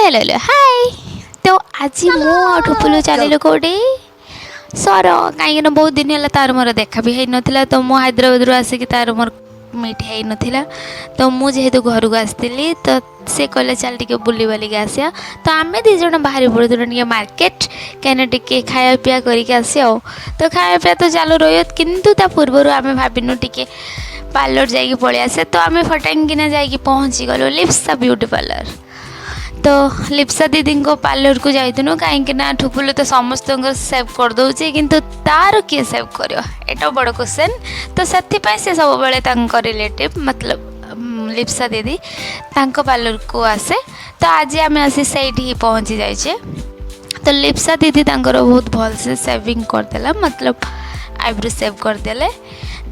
Hello, hello, ହାଏ। ତ ଆଜି ମୁଁ ଆଉ ଠୁପୁଲୁ ଚାଲିଲୁ କେଉଁଠି? ସର। କାହିଁକିନା ବହୁତ ଦିନ ହେଲା ତାର ମୋର ଦେଖା ବି ହେଇନଥିଲା। ତ ମୁଁ ହାଇଦ୍ରାବାଦରୁ ଆସିକି ତାର ମୋର ମିଟ୍ ହେଇନଥିଲା। ତ ମୁଁ ଯେହେତୁ ଘରକୁ ଆସିଥିଲି, ତ ସେ କହିଲେ, ଚାଲ ଟିକେ ବୁଲି ବାଲିକି ଆସିବା। ତ ଆମେ ଦୁଇ ଜଣ ବାହାରି ପଡ଼ୁଥିଲୁ ଟିକେ ମାର୍କେଟ, କାହିଁକିନା ଟିକେ ଖାଇବା ପିଇବା କରିକି ଆସିବା। ଆଉ ତ ଖାଇବା ପିଇବା ତ ଚାଲୁ ରହିବ, କିନ୍ତୁ ତା ପୂର୍ବରୁ ଆମେ ଭାବିନୁ ଟିକେ ପାର୍ଲର ଯାଇକି ପଳେଇ ଆସିବା। ତ ଆମେ ଫଟାଙ୍କିନା ଯାଇକି ପହଞ୍ଚିଗଲୁ ଲିପ୍ସା ବ୍ୟୁଟି ପାର୍ଲର। ତ ଲିପ୍ସା ଦିଦିଙ୍କ ପାର୍ଲରକୁ ଯାଇଥିଲୁ, କାହିଁକି ନା ଠୁପୁଲୁ ତ ସମସ୍ତଙ୍କର ସେଭ୍ କରିଦେଉଛି, କିନ୍ତୁ ତାର କିଏ ସେଭ୍ କରିବ, ଏଇଟା ବଡ଼ କ୍ୱେଶ୍ଚନ୍। ତ ସେଥିପାଇଁ ସେ ସବୁବେଳେ ତାଙ୍କ ରିଲେଟିଭ୍, ମତଲବ ଲିପ୍ସା ଦିଦି, ତାଙ୍କ ପାର୍ଲରକୁ ଆସେ। ତ ଆଜି ଆମେ ଆସି ସେଇଠି ହିଁ ପହଞ୍ଚି ଯାଇଛେ। ତ ଲିପ୍ସା ଦିଦି ତାଙ୍କର ବହୁତ ଭଲସେ ସେଭିଂ କରିଦେଲା, ମତଲବ ଆଇବ୍ରୋ ସେଭ୍ କରିଦେଲେ।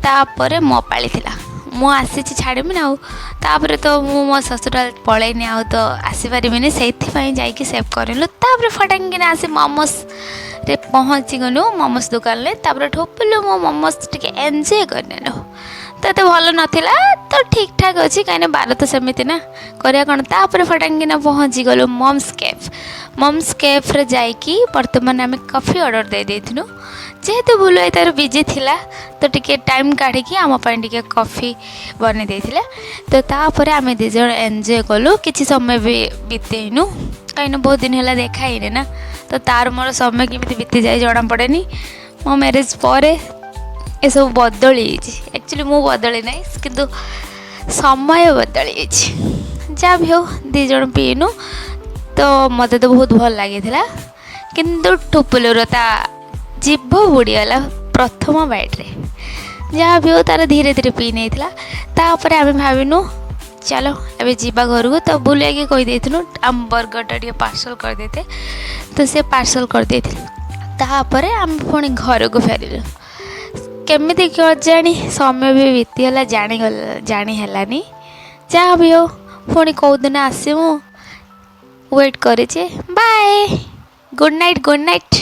ତାପରେ ମୋ ପାଳି ଥିଲା। ମୁଁ ଆସିଛି, ଛାଡ଼ିବିନି ଆଉ। ତାପରେ ତ ମୁଁ ମୋ ଶ୍ୱଶୁରାଲ ପଳେଇନି, ଆଉ ତ ଆସିପାରିବିନି। ସେଇଥିପାଇଁ ଯାଇକି ସେଭ୍ କରିଲୁ। ତାପରେ ଫଟାଙ୍କିନା ଆସି ମୋମୋସରେ ପହଞ୍ଚିଗଲୁ, ମୋମୋସ୍ ଦୋକାନରେ। ତାପରେ ଠୋପିଲୁ ମୋ ମୋମୋସ୍ ଟିକେ ଏନ୍ଜୟ କରିନେଲୁ। ତ ଏତେ ଭଲ ନଥିଲା, ତ ଠିକ୍ ଠାକ୍ ଅଛି, କାହିଁକିନା ବାର ତ ସେମିତି ନା, କରିବା କ'ଣ? ତାପରେ ଫଟାଙ୍କିନା ପହଞ୍ଚିଗଲୁ ମମ୍ସ କ୍ୟାଫ୍। ମମ୍ସ କ୍ୟାଫ୍ରେ ଯାଇକି ବର୍ତ୍ତମାନ ଆମେ କଫି ଅର୍ଡ଼ର ଦେଇ ଦେଇଥିଲୁ। ଯେହେତୁ ବୁଲୁଆଇ ତାର ବିଜି ଥିଲା, ତ ଟିକେ ଟାଇମ୍ କାଢ଼ିକି ଆମ ପାଇଁ ଟିକେ କଫି ବନେଇ ଦେଇଥିଲେ। ତ ତାପରେ ଆମେ ଦୁଇ ଜଣ ଏନ୍ଜୟ କଲୁ, କିଛି ସମୟ ବି ବିତେଇନୁ, କାହିଁକିନା ବହୁତ ଦିନ ହେଲା ଦେଖା ହେଇନି ନା। ତ ତାର ମୋର ସମୟ କେମିତି ବିତିଯାଏ ଜଣାପଡ଼େନି। ମୋ ମ୍ୟାରେଜ୍ ପରେ ଏସବୁ ବଦଳି ଯାଇଛି। ଆକ୍ଚୁଆଲି ମୁଁ ବଦଳି ନାହିଁ, କିନ୍ତୁ ସମୟ ବଦଳି ଯାଇଛି। ଯାହା ବି ହଉ, ଦୁଇ ଜଣ ପିଇନୁ। ତ ମୋତେ ତ ବହୁତ ଭଲ ଲାଗିଥିଲା, କିନ୍ତୁ ଟୁପୁଲୁର ତା ଜିଭ ବୁଡ଼ିଗଲା ପ୍ରଥମ ବାଇଟ୍ରେ। ଯାହା ବି ହଉ, ତାର ଧୀରେ ଧୀରେ ପିଇ ନେଇଥିଲା। ତାପରେ ଆମେ ଭାବିନୁ, ଚାଲ ଏବେ ଯିବା ଘରକୁ। ତ ବୁଲେଇକି କହିଦେଇଥିଲୁ ଆମ ବର୍ଗରଟା ଟିକେ ପାର୍ସଲ୍ କରିଦେଇତେ। ତ ସେ ପାର୍ସଲ୍ କରିଦେଇଥିଲେ। ତାପରେ ଆମେ ପୁଣି ଘରକୁ ଫେରିଲୁ। କେମିତି କେଜାଣି ସମୟ ବି ବିତିଗଲା, ଜାଣିଗଲା, ଜାଣି ହେଲାନି। ଯାହା ବି ହଉ, ପୁଣି କେଉଁଦିନ ଆସିବୁ, ୱେଟ୍ କରିଛି। Bye, good night, good night.